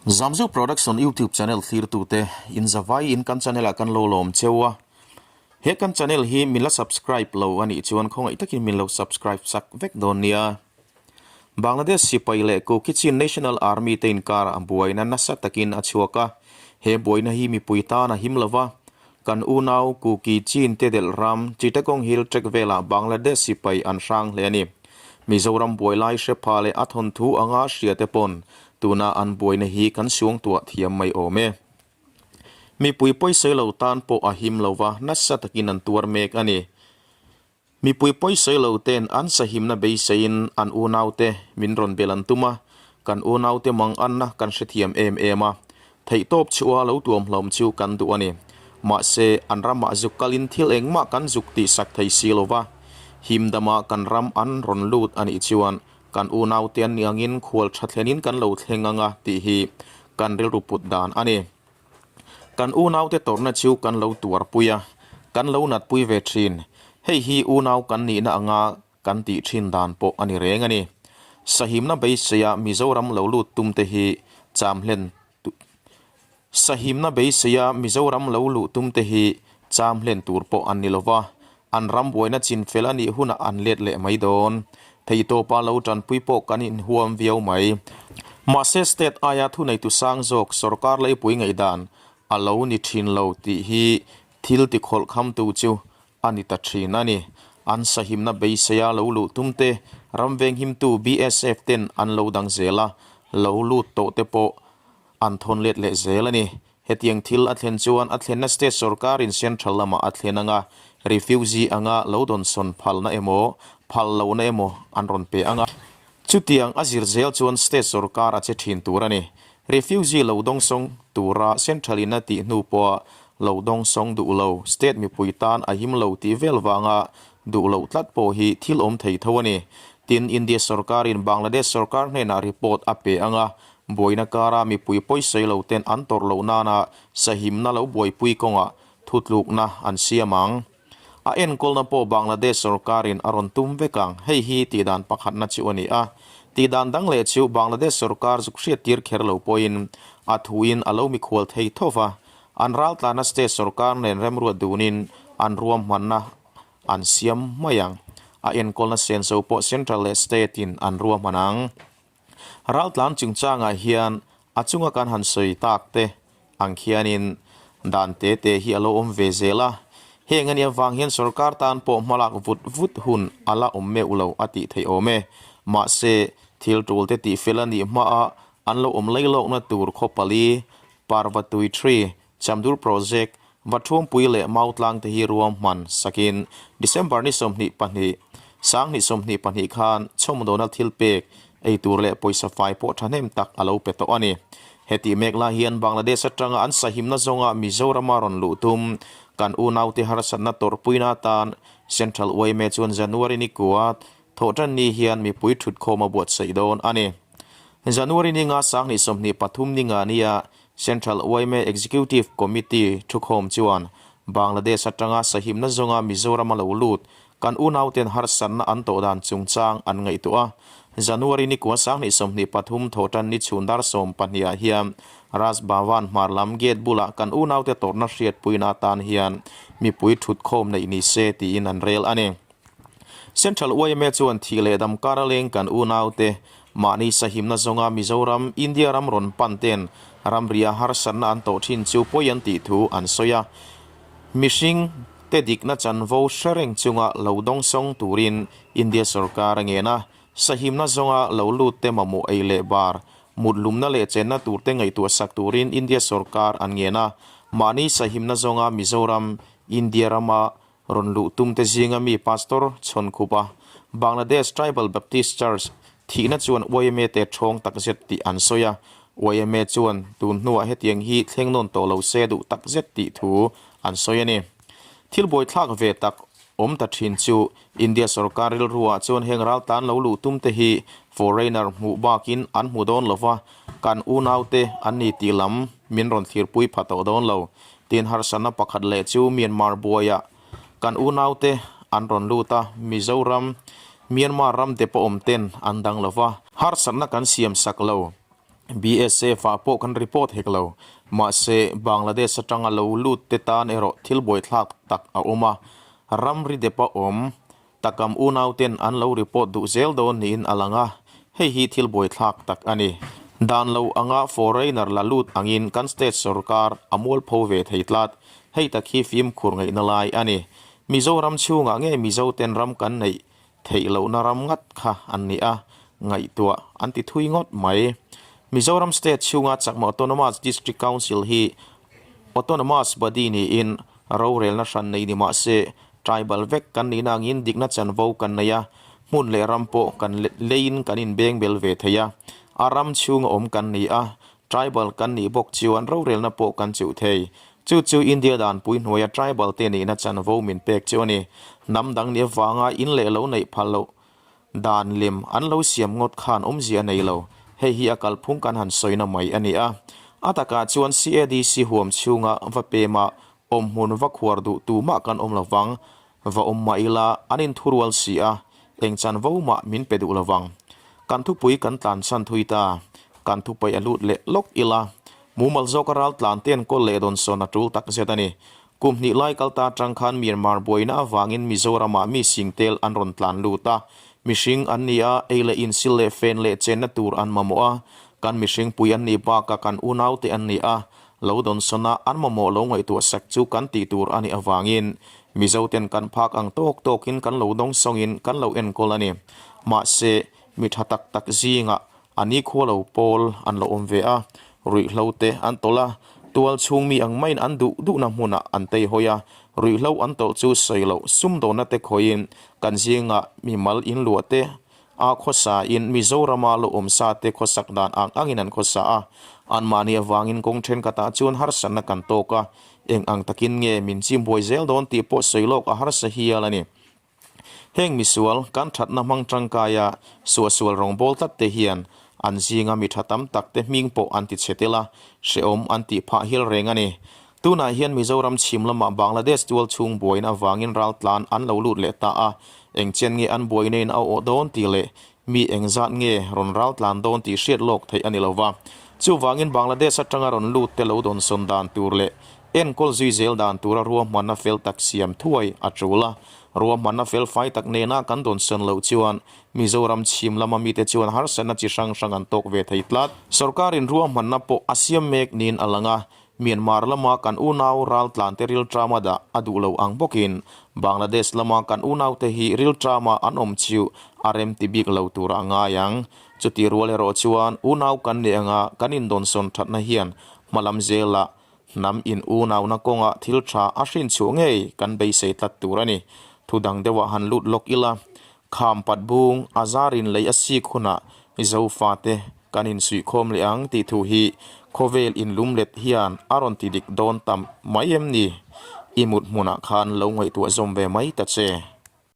Zamzu Production YouTube channel thlirtute in zavai in kan channel ah kan lo lawm cheu a. He kan channel hi min la subscribe lo a nih chuan khawngaih takin min lo subscribe sak vek dawn nia. Bangladesh sipai leh Kuki-Chin National Army te inkar ah buaina nasa takin a chhuak a. He buaina hi mipui tan a him lova, kan unau Kuki-Chin te delh ram Chittagong Hill Tract velah Bangladesh sipai an hrang hle a ni. Mizoram buai lai hre pha leh a thawnthu anga hria te pawn tuna an buaina hi kan suangtuah thiam mai awm e. Mipui pawisawi lo tan pawh a him lova nasa takin an tuar mek a ni. Mipui pawisawi lo ten an sahimna beiseiin an unaute min rawn bel an tum a, kan unaute mang anna kan hrethiam em em a, theihtawp chhuah lo tuam hlawm chu kan duh a ni. Mahse, an ramah zuk kalin thil engmah kan zuk tihsak thei si lova, himdama kan ram an rawn lut a nih chuan Kan unaute an nih angin khual tha thlenin kan lo thleng anga tih hi kan rilru put dan a ni. Kan unaute tawrhna chu kan lo tuarpui a, kan lo natpui ve thin. Hei hi unau kan nihna anga kan tih thin dan pawh a ni reng a ni. Sahimna beiseia Mizoram lo lut tumte hi cham hlen Sahimna beiseia Mizoram lo luh tumte hi cham hlen tur pawh an ni lova, an ram buaina chin fel a nih hunah an let leh mai dawn. Theitawpa lo tanpui pawh kan inhuam viau mai. Mahse state aia thuneitu sang zawk sorkar leipui ngaihdan a lo ni thin lo tih hi thil tikhawlh khamtu chu a ni ta thin a ni. An sahimna beiseia lo luh tumte ram venghimtu BSF ten an lo dang zel a, lo lut tawh te pawh an thawn let leh zel a ni. Hetiang thil a thlen chuan a thlenna state sorkarin central lamah a thlen anga refugee anga lo dawnsawn phalna emaw phal lohna emaw an rawn pe anga. Chutiang a zir zel chuan state sorkar a che thin tur a ni. Refugee lo dawngsawng tura central in a tih hnu pawha lo dawngsawng duh lo state mipui tan a him lo tih vel vanga duh loh tlat pawh hi thil awm thei tho a ni. Tin, India sorkarin Bangladesh sorkar hnenah report a pe anga buaina kara mipui pawisawi lo ten an tawrh loh nana sahimna lo buaipui kawngah thutlukna an siam ang. A enkawlna pawh Bangladesh sorkarin a rawn tum vek ang. Hei hi tihdan pakhatna chu a ni a. Tihdan dang leh chu Bangladesh sorkar zuk hriattir kher lo pawhin a thuin a lo mikhual thei tho va. An raltlana state sorkar nen remruat dunin an ruahmanna an siam mai ang. A enkawlna senso pawh central leh state in an ruahman ang. Raltlan chungchangah hian a chunga kan han sawi tak te ang khianin dan te te hi a lo awm ve zel a, heng a nih avang hian sorkar tan pawh hmalak vut vut hun a la awm meuh lo a tih theih awm e. Mahse, thil tul te tih fel a nih hmaah an lo awm leilawkna tur khaw pali, Parvatui Tree, Chamdur Project, Vathuampui leh Mautlang te hi ruahman sakin December ni 22, 2022 khan chhawmdawna thil pek, ei tur leh pawisa fai pawh thahnem tak a lo pe tawh a ni. Hetih mek lai hian Bangladesh atanga an sahimna zawnga Mizorama rawn luh tum kan unaute harsatna tawrhpuina atan Central yma chuan January ni kua thawhtan ni hian mipui thutkhawm a buatsaih dawn a ni. January ni nga 2023 ni nga nia Central yma Executive Committee thukhawm chuan Bangladesh atanga sahimna zawnga Mizoram a lo lut kan unauten harsatna an tawh dan chungchang an ngaihtuah a. January ni kua 2023 thawhtan ni chhun dar 12 ah hian Raj Bhavan hmar lam gate bulah kan unaute tawrhna hriatpuina atan hian mipui thutkhawm neih ni se tiin an rel a ni. Central yma chuan thih leh dam kar a leng kan unaute Mahni sahimna zawnga Mizoram, India ram rawn pan ten ramria harsatna an tawh thin chu pawi an tih thu an sawi a. Mihring te dikna chanvo hre reng chunga lo dawngsawng turin India sorkar a ngen a. Sahimna zawnga lo lut te mamawh ei leh bar, mut lumna leh chenna tur te ngaihtuah sak turin India sorkar an ngen a. Mahni sahimna zawnga Mizoram, India rama Rawn luh tum te zinga mi Pastor Chhawnkhupa, Bangladesh Tribal Baptist Church, thihna chuan yma te thawng takzet tih an sawi a. Yma chuan tun hnuah hetiang hi thleng nawn tawh lo se duh takzet tih thu an sawi a ni. Thil buaithlak ve tak awm ta thin chu India sorkar rilruah chuan heng raltlan lo luh tum te hi foreigner hmuh bakin an hmu dawn lo va, kan unaute an ni tih lam min rawn thlirpui pha tawh dawn lo. Tin harsatna pakhat leh chu Myanmar buaiah kan unaute an rawn lut a, Mizoram, Myanmar ram te pawh awm ten an dang lo va, harsatna kan siam sak lo. BSF ah pawh kan report hek lo. Mahse, Bangladesh atanga lo lut te tan erawh thil buaithlak tak a awm a. Ramri depa awm Takam unauten an lo report duh zel dawn niin a lang a, hei hi thil buaithlak tak a ni. Dan lo anga foreigner la lut angin kan state sorkar a mualpho ve thei tlat. Hei tak hi fimkhur ngaihna lai a ni. Mizoram chhungah nge Mizoten ram kan neih theih lohna ram ngat kha an ni a, ngaihtuah an ti thui ngawt mai. Mizoram state chhunga Chakma Autonomous District Council hi Autonomous body niin rorelna hran nei ni mah se, tribal vek kan nihna angin dikna chanvo kan nei a, hmun leh ram pawh kan leiin kan inbeng bel ve thei a. A ram chhunga awm kan ni a, tribal kan nih bawk chuan rorelna pawh kan chuh thei. Chu chu India danpui hnuaia tribal te nihna chanvo min pek chu a ni. Hnam dang nih avanga in leh lo neih phal loh Dan lem an lo siam ngawt khan awmzia a nei lo. Hei hi a kalphung kan han sawina mai a ni a. A takah chuan CADC huam chhunga va pema awmhmun va khuar duh tumah kan awm lo vang. Va awm mah ila an inthurual si a, eng chanvo mah min pe duh lo vang. Kan thupui kan tlanchhan thui ta. Kan thupaih a lut leh lawk ila. Mumal zawka ral tlan te enkawl leh dawnsawn a tul takzet a ni. Kum hnih lai kal ta atang khan Myanmar buaina avangin Mizoramah mi singtel an rawn tlan lut a. Mihring an ni a, ei leh insil leh fen leh chenna tur an mamawh a. Kan mihring pui an nih bakah kan unaute an ni a, lo dawnsawn a, an mamawh lo ngaihtuah sak chu kan tih tur a nih avangin Mizoten kan phak ang tawk tawkin kan lo dawngsawngin kan lo enkawl a ni. Mahse, mi tha tak tak zingah A ni khua lo pawl an lo awm ve a, ruihhlo te an tawlh a, tual chhung mi ang maiin an duh duhna hmunah an tei hawi a, ruihhlo an tawlh chu sawi loh sumdawnna te khawiin kan zingah mimal inluah te a khawsa in Mizorama lo awm sa te khawsak dan ang angin an khawsa a, anmahni avangin kawng thenkhatah chuan harsatna kan tawk a, eng ang takin nge min chimbuai zel dawn tih pawh sawi lawk a harsa hial a ni. Heng misual kan thatna hmang tangkaia suahsual rawngbâwl tlat te hian an zinga mi tha tam tak te hming pawh an ti chhe tel a, hrehawm an tih phah hial reng a ni. Tunah hian Mizoram chhim lamah Bangladesh tual chhung buaina avangin raltlan an lo lut leh ta a, eng chen nge an buaina in a awh dawn tih leh mi engzat nge rawn raltlan dawn tih hriat lawk theih a ni lo va. Chuvangin Bangladesh atanga rawn lut te lo dawnsawn dan tur leh Enkawl zui zel dan tura ruahmanna fel tak siam thuai a tul a, ruahmanna fel fai tak nena kan dawnsawn loh chuan Mizoram chhim lama mite chuan harsatna chi hrang hrang an tawk ve thei tlat. Sorkarin ruahmanna pawh a siam mek niin a lang a, Myanmar lama kan unau raltlante rilṭama dah a duh lo ang bawkin Bangladesh lama kan unaute hi rilṭama an awm chu a rem ti bik lo turah a ngai ang. Chutih rual erawh chuan unau kan nih anga kan indawnsawn thatna hian hmalam zelah Hnam in unauna kawngah thil tha a hrinchhuah ngei kan beisei tlat tur a ni. Thu dang deuhah han lut lawk ila, kham pat bung a zarin lei a sik hunah Zofate kan insuihkhawm leh ang tih thu hi khawvel inlumlet hian a rawn ti dik dawn ta mai em ni? I mut hmunah khan lo ngaihtuah zawm ve mai ta che.